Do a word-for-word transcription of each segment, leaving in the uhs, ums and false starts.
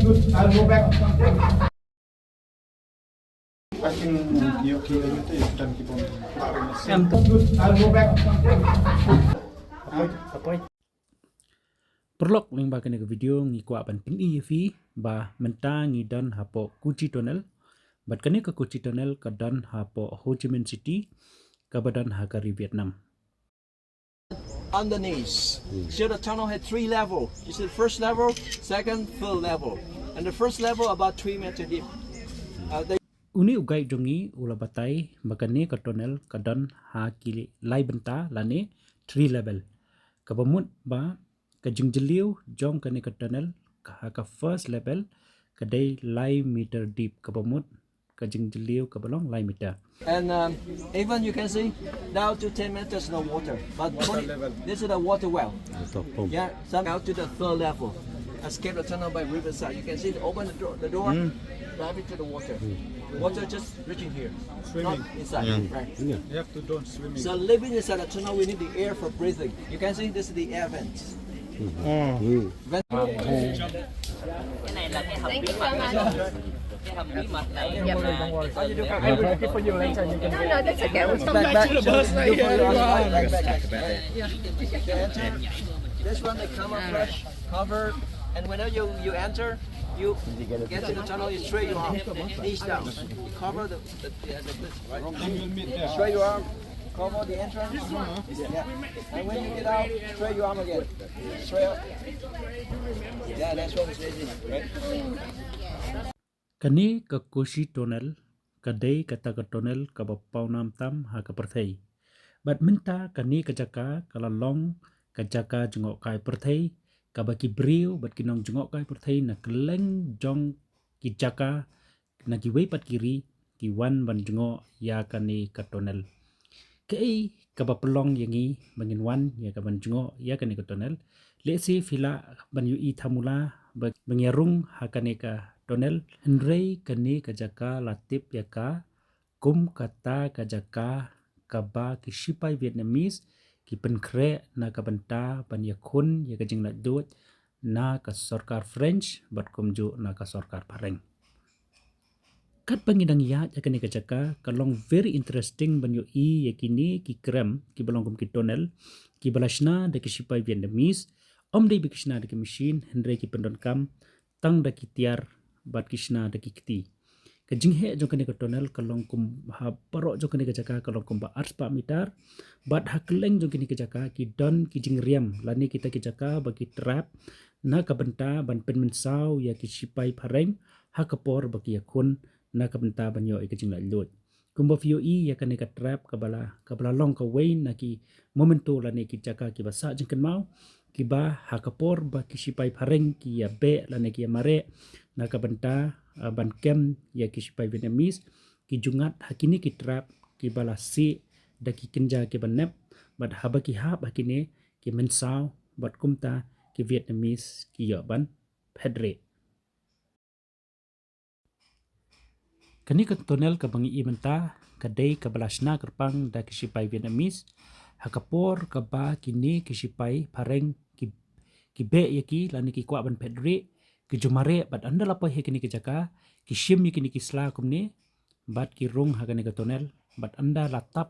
I'll go back. I think you, you, you, you done keep on. Em. I'll go back. Paralok, lyngba kane ka video ngi kwah ban pyni ïa phi ba mynta ngi don hapoh Kochi Tunnel. Bad kane ka Kochi Tunnel ka don hapoh Ho Chi Minh City, kaba don ha ka ri Vietnam. Underneath. So the tunnel had three level. You see the first level, second, third level. And the first level about three meter deep. Uh, they Une u guide jong ngi u la batai ba kane ka tunnel ka don ha ki lai bynta lane three level. Kaba mut ba ka jingjylliew jong kane ka tunnel ka ha ka first level ka dei lai meter deep, kaba mut ka jingjylliew kaba long lai meter. And um, even you can see down to ten meters no water. But water level. This is the water well. Water pump. Yeah, some out to the third level. Escape the tunnel by riverside. You can see, open the door, the door, dive into the water. The water just reaching here. Swimming. Not inside. Right. You have to don't swimming. So living inside the tunnel, we need the air for breathing. You can see this is the air vents. Vent. Cái này là cái hầm bí mật. Cái hầm bí mật này là... I'll be looking for you later. You can... No, no, that's okay. We'll come back. Back to the bus. This one, they come up fresh, cover, and whenever you, you enter, you get to the tunnel, you straight your arm, knees down. You cover the, the, the, the, right? Straight your arm, cover the entrance. Yeah. And when you get out, straight your arm again. Straight up. Yeah, that's what it is, right? Kane ka Kochi Tunnel ka dei kata ka tunnel kaba pawnam tam ha ka pyrthei. Bad mynta kane ka jaka ka la long ka jaka jngohkai pyrthei, kaba ki briew bad ki nongjngohkai pyrthei na kylleng jong ki jaka, na kiwei pat ki ri, ki wan ban jngoh ïa kane ka tunnel. Kaei kaba pynlong ïa ngi ba ngin wan ïa ka ban jngoh ïa kane ka tunnel? Lehse phi lah ban ïohi thamula ba, ba ngi ïa rung ha kane ka tunnel, hynrei kane ka jaka la tip ïa ka kum kata ka jaka kaba ki shipai Vietnamese ki pynkhreh na ka bynta ban ïakhun ïa ka jinglaitluid na ka sorkar French bad kumjuh na ka sorkar Phareng. Katba ngi dang ïaid ha kane ka jaka, ka long very interesting ban ïohi ïa kine ki krem kiba long kum ki tunnel, kiba la shna da ki shipai Vietnamese. Ym dei ba ki shna da ki machine, hynrei ki pyndonkam tang da ki tiar bad ki shna da ki kti. Ka jingheh jong kane ka tunnel ka long kum ha baroh jong kane ka jaka ka long kumba arspah meter. Bad ha kylleng jong kine ki jaka ki don ki jingriam lane kita ki jaka ba ki trap na ka bynta ban pynmynsaw ïa ki shipai Phareng ha ka por ba ki ïakhun na ka bynta ban ïoh ïa ka jinglaitluid. Kumba phi ïohi ïa kane ka trap kaba la, kaba la long kawei na ki memento lane ki jaka kiba sah jingkynmaw, kiba ha ka por ba ki shipai Phareng ki ïa beh lane ki ïa mareh na ka bynta, ah, ban kem ïa ki shipai Vietnamese, ki ju ngat ha kine ki trap kiba la sih da ki kynja kiba nep, bad haba ki hap ha kine ki mynsaw, bad kumta ki Vietnamese ki ïoh ban phetrieh. Kane ka tunnel kaba ngi i mynta ka dei kaba la shna kyrpang da ki shipai Vietnamese ha ka por kaba kine ki shipai Phareng ki, ki beh ïa ki lane ki kwah ban phetrieh, ki ju mareh, bad ynda la poi ha kine ki jaka ki shim ïa kine ki sla kumne bad ki rung ha kane ka tunnel, bad ynda la tap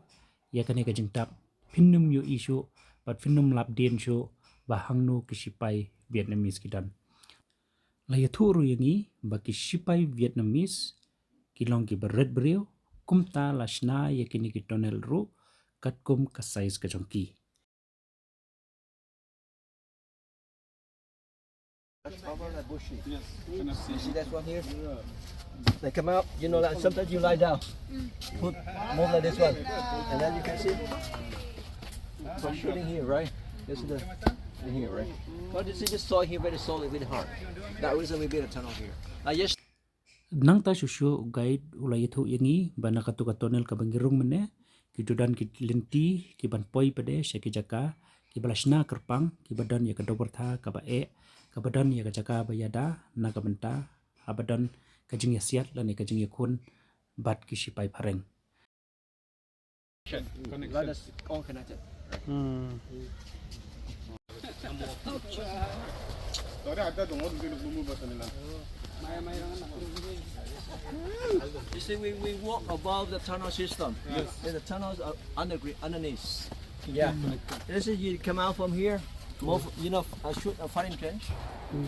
ïa kane ka jingtap phin ym ïohi shuh bad phin ym lap dien shuh ba hangno ki shipai Vietnamese ki don. La ïathuh ruh ïa ngi ba ki shipai Vietnamese ki long kiba rit briew, kumta la shna ïa kine ki tunnel ruh katkum ka size ka jong ki. Let's cover the bushy. Yes, can I see? You see that one here? They come out, you know, like sometimes you lie down. Put, move like this one. And then you can see. So shooting here, right? This is the, in here, right? Well, this is just soil here, very solid, very hard. That reason we build a tunnel here. Uh, yes. Nangta shuh shuh u guide u la ïathuh ïa ngi ba na katu ka tunnel kaba ngi rung mynne, ki ju don ki lynti kiban poi pat de sha ki jaka kiba la shna kyrpang, kiba don ïa ka dor byrtha kaba eh, kaba don ïa ka jaka ba ïada na ka bynta haba don ka jingïasiat lane ka jingïakhun bad ki shipai Phareng. Connection. Connection. All connected. Hmm. Sorry, ada dong, orang dulu bumbu bahasa Milan. You see, we, we walk above the tunnel system. Yes. And the tunnels are underground, underneath. Yeah. This is, you come out from here, move, you know, uh, shoot a firing trench.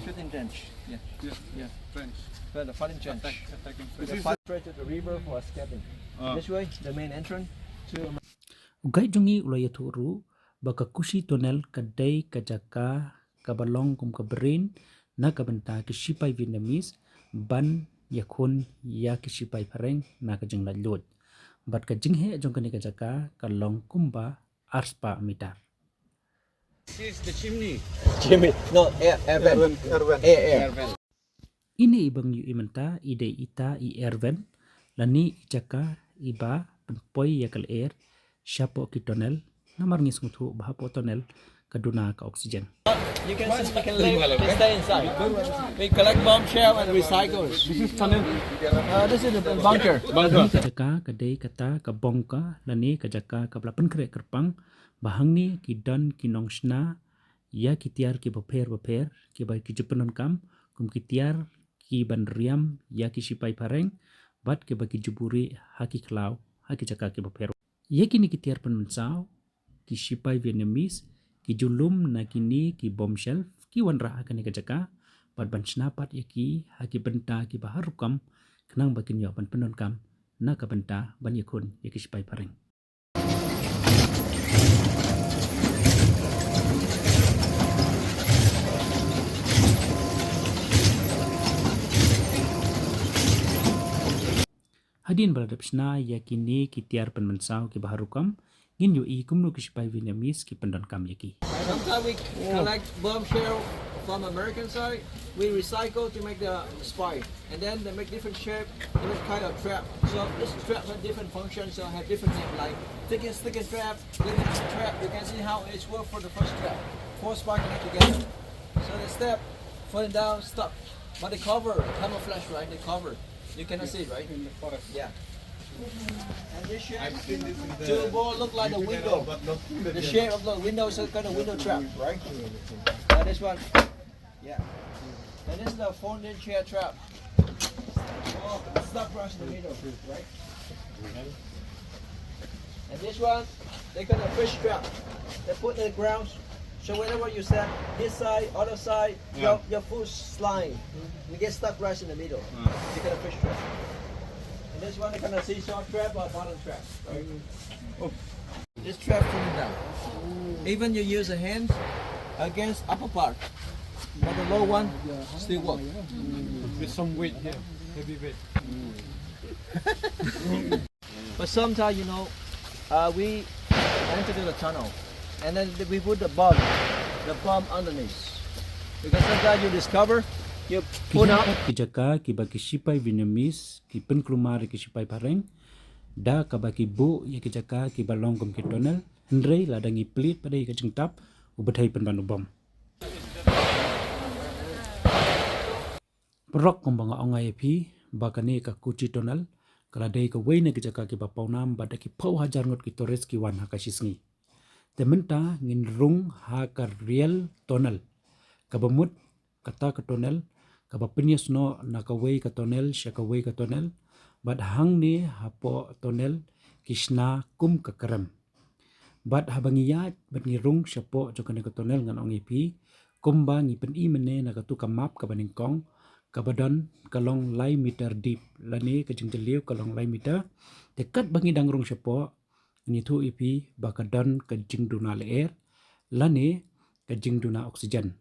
Shooting trench. Yeah. Yeah. Yeah. Trench. Well, the firing trench. Attack, attacking trench. This is straight to the river for escaping. Ah. This way, the main entrance to Ugai jong ngi u la ïathuh ruh ba ka Kushi Tunnel ka dei ka jaka kaba long kum ka brain na ka bynta ki shipai Vietnamese ban ïakhun ïa ki shipai phareng na ka jinglaitluid. Bad ka jingheh jong kane ka jaka ka long kumba arspah mitar. This is the chimney. Chimney. No, air, air vent. Air vent. Air, air. Air vent. Ine i ba ngi ïohi mynta i dei ita i air vent lane i jaka iba pynpoi ïa ka lyer shapoh ki tunnel. Namar ngi sngewthuh ba hapoh tunnel ka duna ka oxygen. You can see, you can live, you stay inside. We collect bomb shell and recycle. This is tunnel. Uh, this is the bunker. Bunker. Ka jaka ka dei kata ka bunker lane ka jaka kaba la pynkhreh kyrpang ba hangne ki don ki nongshna ïa ki tiar kiba pher bapher kiba ki ju pyndonkam kum ki tiar ki ban riam ïa ki shipai phareng bad kiba ki ju buhrieh ha ki khlaw ha ki jaka kiba pher. Ïa kine ki tiar pynmynsaw ki shipai Vietnamese ki ju lum na kine ki bomb shell ki wanrah ha kane ka jaka bad ban shna pat ïa ki ha ki bynta kiba har rukom khnang ba kin ïoh ban pyndonkam na ka bynta ban ïakhun ïa ki shipai phareng. Hadien ba la dep shna ïa kine ki tiar pynmynsaw kiba har rukom, ngin ïohi kumno ki shipai Vietnamese ki pyndonkam ïa ki. Sometimes we collect bomb shell from American side, we recycle to make the spike. And then they make different shape, different kind of trap. So each trap has different functions, so have different name, like stick and, stick and trap, glitter trap. You can see how it's work for the first trap. Four spike connect together. So they step, falling down, stuck. But they cover, camouflage, right? They cover. You cannot see it, right? In the forest. Yeah. And this shape, two ball look like a window. The shape of the window is a kind of window trap, right? Uh, this one. Yeah. And this is the folding chair trap. Oh, stuck right in the middle, right? And this one, they got a fish trap. They put the ground. So whenever you stand this side, other side, your, your foot slide. You get stuck right in the middle. You get a fish trap. And this one, they got a seesaw trap or bottom trap, right? This trap falling down. Even you use a hand against upper part, but the low one still work. With some weight here, heavy weight. But sometimes, you know, uh, we enter to the tunnel, and then we put the bomb, the bomb underneath. Because sometimes you discover, you put up. Ki jaka kiba ki shipai Vietnamese ki pynkulmar ki shipai phareng da kaba ki buh ïa ki jaka kiba long kum ki tunnel, hynrei lada ngi plie pat ïa ka jingtap, u bthei pynban u bom. Paralok, kumba nga ong ïa phi ba kane ka Kushi Tunnel ka la dei kawei na ki jaka kiba pawnam bad da ki phew hajar ngut ki tourist ki wan ha ka shi sngi. Te mynta ngin rung ha ka real tunnel kaba mut kata ka tunnel kaba pynïasnoh na kawei ka tunnel sha kawei ka tunnel, bad hangne hapoh tunnel ki shna kum ka krem. Bad haba ngi ïaid bad ngi rung shapoh jong kane ka tunnel, ngan ong ïa phi kumba ngi pyni mynne na katu ka map kaba nyngkong, kaba don ka long lai meter deep lane ka jingjylliew ka long lai meter. Te katba ngi dang rung shapoh, ngi ïathuh ïa phi ba ka don ka jingduna lyer lane ka jingduna oxygen.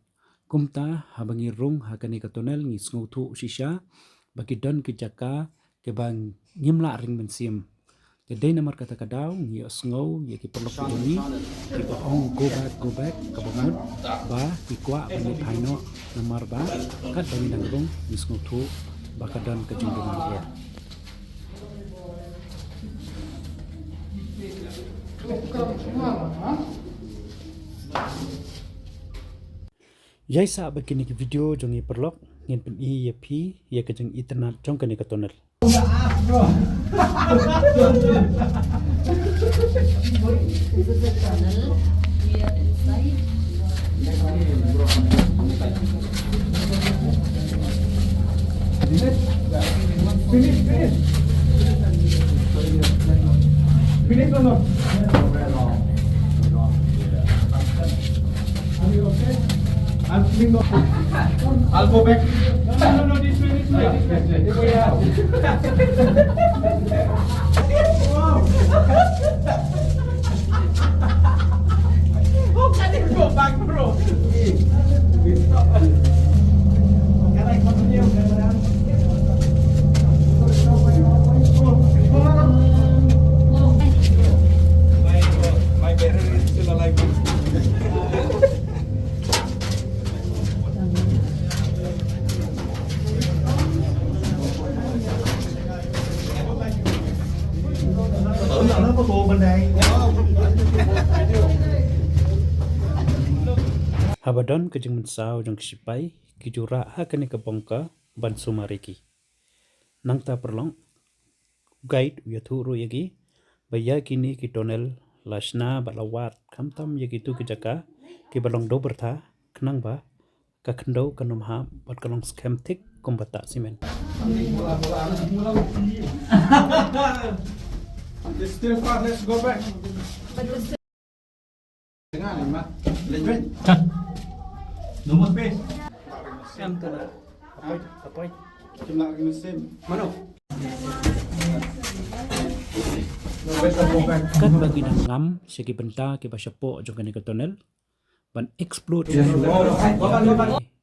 Kumta haba ngi rung ha kane ka tunnel ngi sngewthuh shisha ba ki don ki jaka kiba ngim lah ring mynsiem. Te dei namar kata ka daw ngi ïohsngew ïa ki paralok jong ngi kiba ong go back, go back, kaba mut ba ki kwah ban ïaphai noh, namar ba katba ngi dang rung ngi sngewthuh ba ka don ka jingduna lyer. Ïa i sah bad kine ki video jong ngi paralok, ngin pyni ïa phi ïa ka jingitynnad jong kane ka tunnel. This is a tunnel. We are inside. Finish, finish. Finish or not? Are you okay? I'm feeling okay. I'll go back. No, no, no, no, this way, this way, this way. This way, yeah. Wow. Oh, can you go back, bro? Can I continue, camera? My, my battery is still alive. Haba don ka jingmynsaw jong ki shipai, ki ju rah ha kane ka bunker ban sumar ïa ki. Nangta paralok, guide u ïathuh ruh ïa ki ba ïa kine ki tunnel la shna bad la wad khamtam ïa kitu ki jaka kiba long dewbyrtha, khnang ba ka khyndew kan ym hap bad ka long skhem thik kumba tah simen. It's still far, let's go back. Cut. No more space. Mano? Katba ki dang ngam sha ki bynta kiba shapoh jong kane ka tunnel ban explore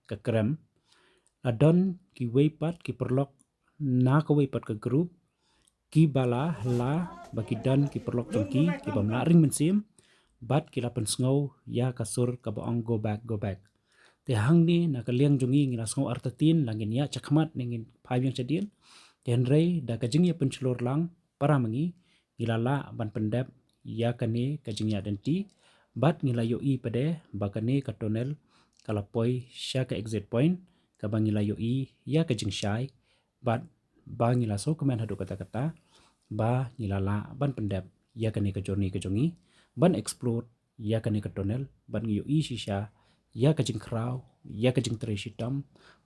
ka krem, la don kiwei pat ki paralok na kawei pat ka group kiba la, la ba ki don ki paralok jong ki kiba ym lah ring mynsiem bad ki la pynsngew ïa ka sur kaba ong go back, go back. Te hangne na ka liang jong ngi, ngi la sngew artatien, la ngin ïaid shakhmat ne ngin phai biang shadien. Te hynrei da ka jingïapynshlur lang para ma ngi, ngi la lah ban pyndep ïa kane ka jingïaid lynti bad ngi la ïohi pat de ba kane ka tunnel ka la poi sha ka exit point kaba ngi la ïohi ïa ka jingshai bad ba ngi la sngewkmen haduh katta katta ba ngi la lah ban pyndep ïa kane ka journey ka jong ngi ban explore ïa kane ka tunnel bad ngi ïohi shisha ïa ka jingkhraw, ïa ka jingtrei shitom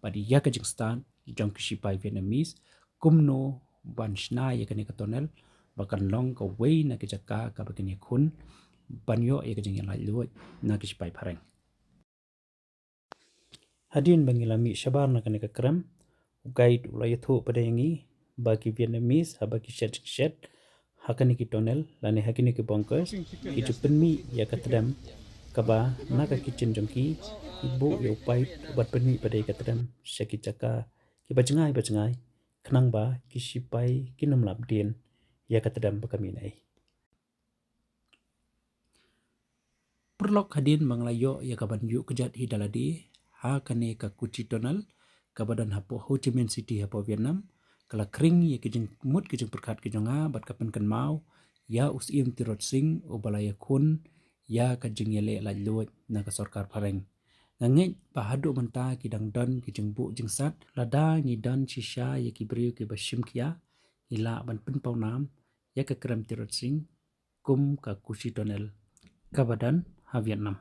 bad ïa ka jingstad jong ki shipai Vietnamese kumno ban shna ïa kane ka tunnel ba kan long kawei na ki jaka kaba kin ïakhun ban ïoh ïa ka jingïalaitluid na ki shipai phareng. Hadien ba ngi la mih shabar na kane ka krem, u guide u la ïathuh pat de ïa ngi ba ki Vietnamese haba ki shet jingshet ha kane ki tunnel lane ha kine ki bunkers, ki ju pynmih ïa ka tdem kaba na ka kitchen jong ki, ki buh ïa u pipe bad pynmih pat de ïa ka tdem sha ki jaka kiba jngai ba jngai, khnang ba ki shipai kin ym lap dien ïa ka tdem ba ka mih na ei. Paralok, hadien ba ngi la ïoh ïa ka ban ïuh kjat hi da lade ha kane ka Cu Chi Tunnel kaba don hapoh Ho Chi Minh City hapoh Vietnam, ka la khring ïa ki jingmut ki jingpyrkhat ki jong nga bad ka pynkynmaw ïa u Syiem Tirot Sing uba la ïakhun ïa ka jingïaleh laitluid na ka sorkar phareng. Nga ngeit ba haduh mynta ki dang don ki jingbuh jingsat, lada ngi don shisha ïa ki briew kiba shim khia, ngi lah ban pynpaw nam ïa ka krem Tirot Sing kum ka Cu Chi Tunnel kaba don ha Vietnam.